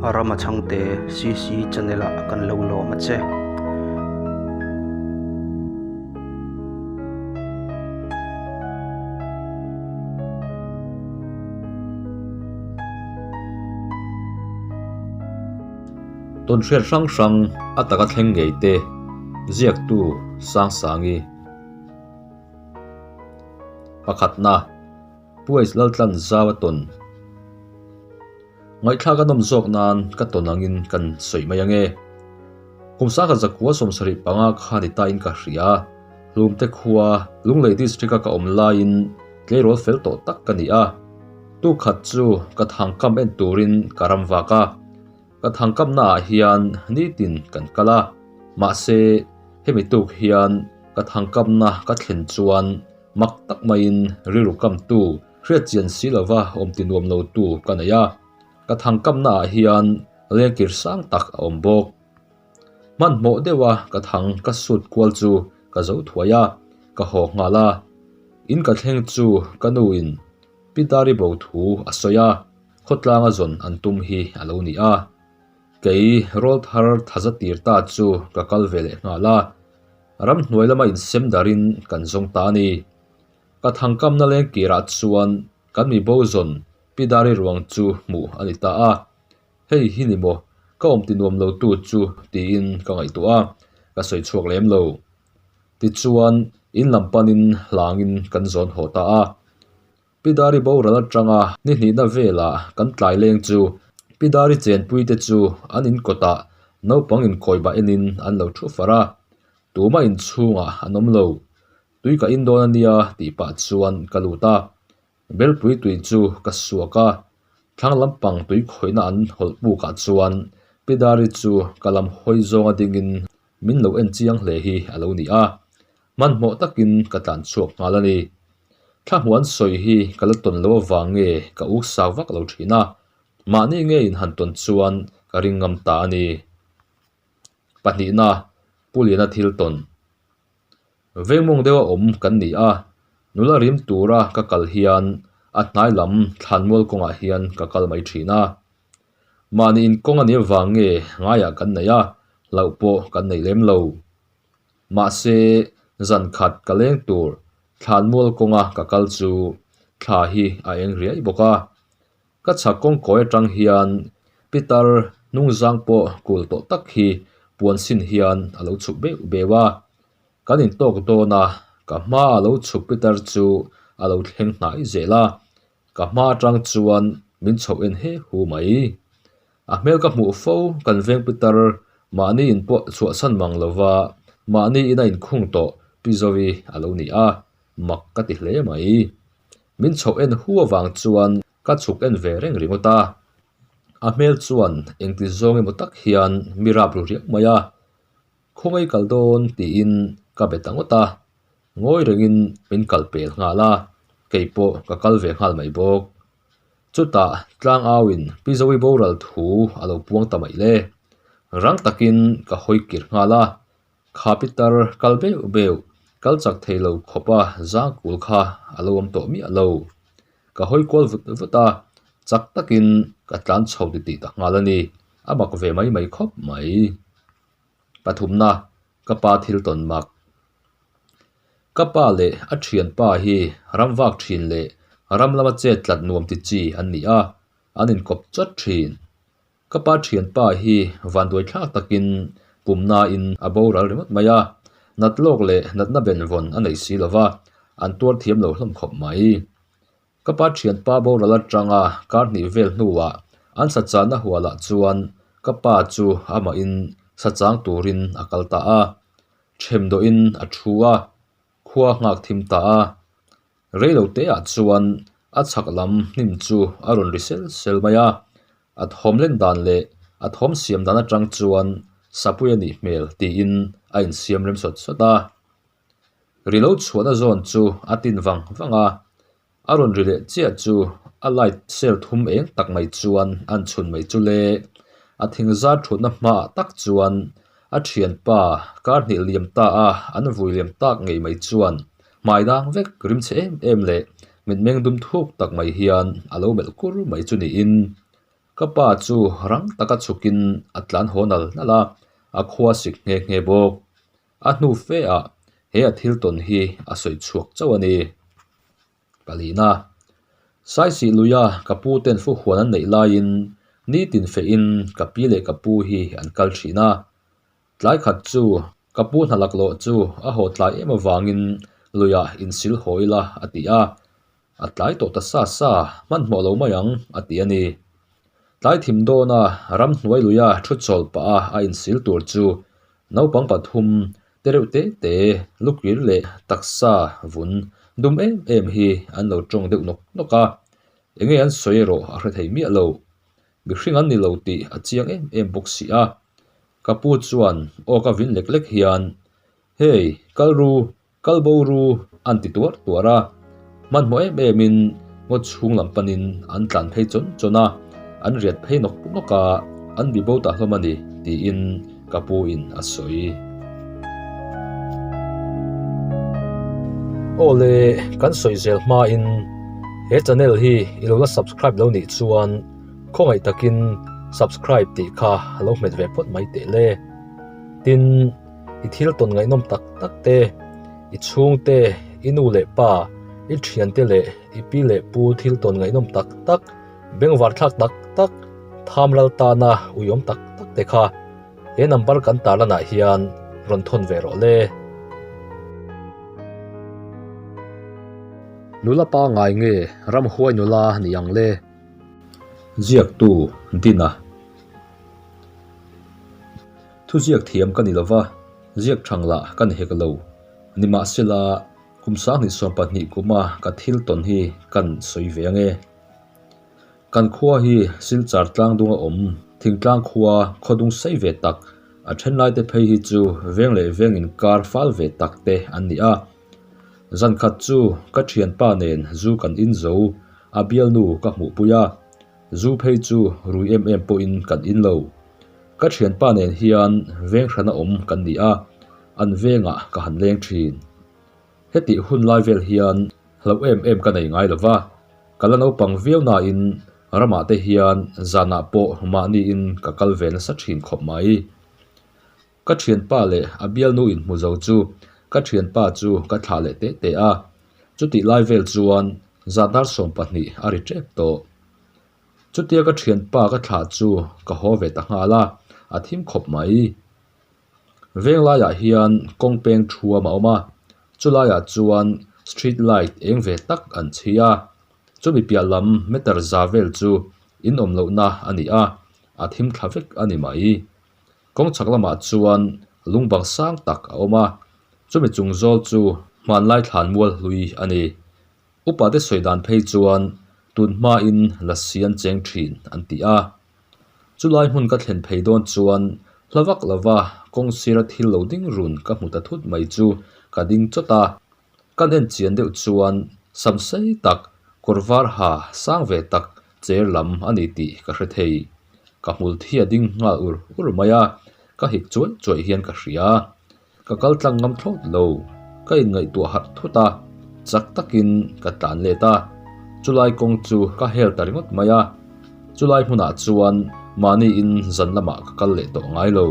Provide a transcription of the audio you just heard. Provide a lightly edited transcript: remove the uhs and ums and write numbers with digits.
Rama Chhangte CC channel ah kan lo lawm a che. Tawnhriat hrang hrang a taka thleng ngei te ziaktu Sangsangi Pakhatna Puaih Laltlan Zau a tawn Ngaihthlak a nawm zawk nan ka tawn angin kan sawi mai ange. Kum sangkhat zakua 75 kha ni tain ka hria. Hlumte khua Lunglei District a ka awm laiin tleirawl fel tawh tak ka ni a. Tukhat chu ka thangkam en turin ka ram vak a. Ka thangkamna ah hian nitin kan kal a. Mahse hemi tuk hian ka thangkamna ka thlen chuan mak tak maiin rilru kamtu Hriatchian si lova awm ti nuam lo tu ka nei a, ka thangkamna ah hian lengkir sang tak a awm bawk. Hmanhmawh deuha ka thang ka sut kual chu ka zo thuai a, ka haw nghal a. In ka thleng chu ka nu in Pitari bo thu a sawi a, khawtlanga zawn an tum hi a lo ni a. Kei rawl thar thaza tir ta chu ka kal ve leh nghal a, ramhnuai lama insem darin kan zawng ta a ni. Ka thangkamna leng kirah chuan kan mi bo zawn Pidari ruang chu hmuh a ni ta a, hei hi ni maw ka awm ti nuam lo tu chu tiin ka ngaihtuah a, ka sawi chhuak lem lo. Tichuan in lam panin hlangin kan zawn haw ta a. Pidari boral atanga ni hnihna velah kan tlai leng chu Pidari chenpui te chu an inkawtah naupang inkawibah enin an lo thu far a, tumah inchhungah an awm lo. Tui ka in dawn a nia tih pah chuan ka lut a, Belpui tui chu ka suak a, thlang lampang tui khawihna an hawlh pukah chuan Pidari chu ka lam hawi zawnga dingin min lo en chiang hle hi a lo ni a, hmanhmawh takin ka tlan chhuak nghal a ni. Thla hmuh an sawi hi ka la tawn lo avang nge ka uk sak vak lo thin a, mahni nge in han tawn chuan ka ring ngam ta a ni. Pahnihna, Pu Liana thil tawn. Vengmawng deuha awm kan ni a, nula rim tura ka kal hian a hnai lam thlanmual kawngah hian ka kal mai thin a. Mahni inkawng a nih avang nge ngaiah kan nei a, hlauh pawh kan nei lem lo. Mahse, zan khat ka leng tur thlanmual kawnga ka kal chu thla hi a eng riai bawk a. Ka chhak kawngkawi atang hian Peter hnungzang pawh kul tawh tak hi puan sin hian a lo chhuk beuh beuh a. Kan intawk dawn a, ka hma a lo chhuk Peter chu a lo thleng hnai zel a, ka hma atang chuan min chhoh en he hu mai. A hmel ka hmuh fo kan veng Peter mahni in pawh chhuahsan mang lova mahni in a inkhung tawh Pi Zovi a lo ni a, mak ka ti hle mai. Min chhoh en hu avang chuan ka chhuk en ve reng ringawt a, a hmel chuan engti zawng emaw tak hian mi rap ru riau mai a, khawngaih kal dawn tiin ka be ta ngawt a, ngawi rengin min kal pel nghal a, kei pawh ka kal ve nghal mai bawk. Chutah tlangauin Pi Zoe boral thu a lo puang ta mai le, rang takin ka hawi kir nghal a, Kha pitar kal beuh beuh, kal chak thei lo khawpa zangkul kha a lo awm tawh miah lo. Ka hawi kual vut vut a, chak takin ka tlan chho ti tih ta nghal a ni. A mak ve mai mai khawp mai. Pathumna, ka pa thil tawn mak. Ka pa leh a thianpa hi ram vak thin leh ram lama chet tlat nuam ti chi an ni a, an inkawp chawt thin. Ka pa thianpa hi vanduai thlak takin pumnain a boral ringawt mai a, nat lawk leh natna benvawn a nei si lova, an tuar thiam lo hlawm khawp mai. Ka pa thianpa boral atanga kar hnih vel hnuah an sachahna hualah chuan ka pa chu amahin sachang turin a kal ta a, them dawhin a thu a, khua nghak thim ta a. Reilo teah chuan a chhak lam hnim chu a rawn ri sel sel mai a, a thawm len dan leh a thawm siam dan atang chuan sapui a nih hmel tiin a insiam rem sawt sawt a. Ri lo chhuahna zawn chu a tin vang vang a, a rawn ri leh chiah chu a light cell thum eng tak mai chuan an chhun mai chu le. A thingzar thutna hmaah tak chuan a thianpa kar hnih liam ta a an vui liam tak ngei mai chuan Hmai dang vek rim chhe em em leh mitmeng dum thuk tak mai hian a lo melh kur mai chu niin. Ka pa chu rang taka chhukin a tlan haw nal nal a, a khua sik nghe nghe bawk. A hnu fe ah he a thil tawn hi a sawi chhuak chauh a ni. Palina, Saisih luia ka pu ten fu huan an neih laiin nitin fehin ka pi leh ka pu hi an kal thin a. Tlai khat chu ka pu hna laklawh chu a haw tlai em avangin luiah insil haw ila a ti a. A tlai tawh ta sa sa, hmanhmawh lo mai ang, a ti a ni. Tlai thim dawna ramhnuai luia thu chawl pah a a insil tur chu naupang pathum te reuh te te lukir leh taksa vun dum em em hi an lo tawng deuh nawk nawk a, enge an sawi erawh a hre thei miah lo. Mihring an ni lo tih a chiang em em bawk si a. Ka pu chuan aw ka vin lek lek hian, Hey, kal ru, Kal bo ru an ti tuar tuar a, hmanhmawh em emin ngaw chhung lam panin an tlan phei chawn chawn a, an riat phei nawk nawk a, an bi bo ta hlawm a ni tiin ka pu in a sawi. Aw le, kan sawi zel hmain he channel hi i lo la subscribe lo nih chuan khawngaih takin subscribe tih kha lo hmet ve phawt mai teh le. Tin. I thil tawn ngaihnawm tak tak te, i chhungte, i nu leh pa, i thiante leh i pi leh pu thil tawn ngaihnawm tak tak, bengvar thlak tak tak, tham ral tana uiawm tak tak te kha he number kan tarlanah hian rawn thawn ve rawh le. Nula pangngai nge ramhuai nula ni ang le? Ziaktu Dina. Thuziak thiam ka ni lo va, ziak thang lah ka ni hek lo. Nimahsela, kum 2020 kuma ka thil tawn hi kan sawi ve ange. Kan khua hi Silchar tlangdunga awm, thingtlang khua khawdung sei ve tak, a thenlaite phei hi chu veng leh veng inkar fal ve tak te an ni a. Zan khat chu ka thianpa nen zu kan in zo, a bialnu ka hmuhpui a. Zu phei chu rui em em pawhin kan in lo. Ka thianpa nen hian veng hrana awm kan ni a, an vengah ka han leng thin. Hetih hun lai vel hian hlauh em em ka nei ngai lo va, ka la naupang viau nain ramah te hian zanah pawh mahniin ka kal ve nasa thin khawp mai. Ka thianpa leh a bialnu inhmu zo chu ka thianpa chu ka thlah leh teh teh a, chutih lai vel chuan zan dar 12 a ri tep tawh. Chutia ka thianpa ka thlah chu ka haw ve ta nghal a, a thim khawp mai. Veng laiah hian kawng peng thuam a awm a, chulaiah chuan street light eng ve tak an chhi a, chumi piah lam meter za vel chu in awm lohna a ni a, a thim thla vek a ni mai. Kawng chhak lamah chuan lung bang sang tak a awm a, chumi chung zawl chu hmanlai thlan mual hlui a ni. Upa te sawi dan phei chuan tun hmain lasi an cheng thin an ti a. Chulai hmun ka thlen phei dawn chuan hla vak lova kawng sira thil lo ding run ka hmu ta thut mai chu ka ding chawt a. Kan en chian deuh chuan sam sei tak, kawr var ha sang ve tak cher lam a ni tih ka hre thei. Ka hmul thi a ding nghal ur ur mai a, ka hik chuai chuai hian ka hria. Ka kal tlang ngam thlawt lo, ka inngaihtuah harh thut a, chak takin ka tlan let a, chulai kawng chu ka hel ta ringawt mai a, chulai hmunah chuan mahniin zan lamah ka kal leh tawh ngai lo.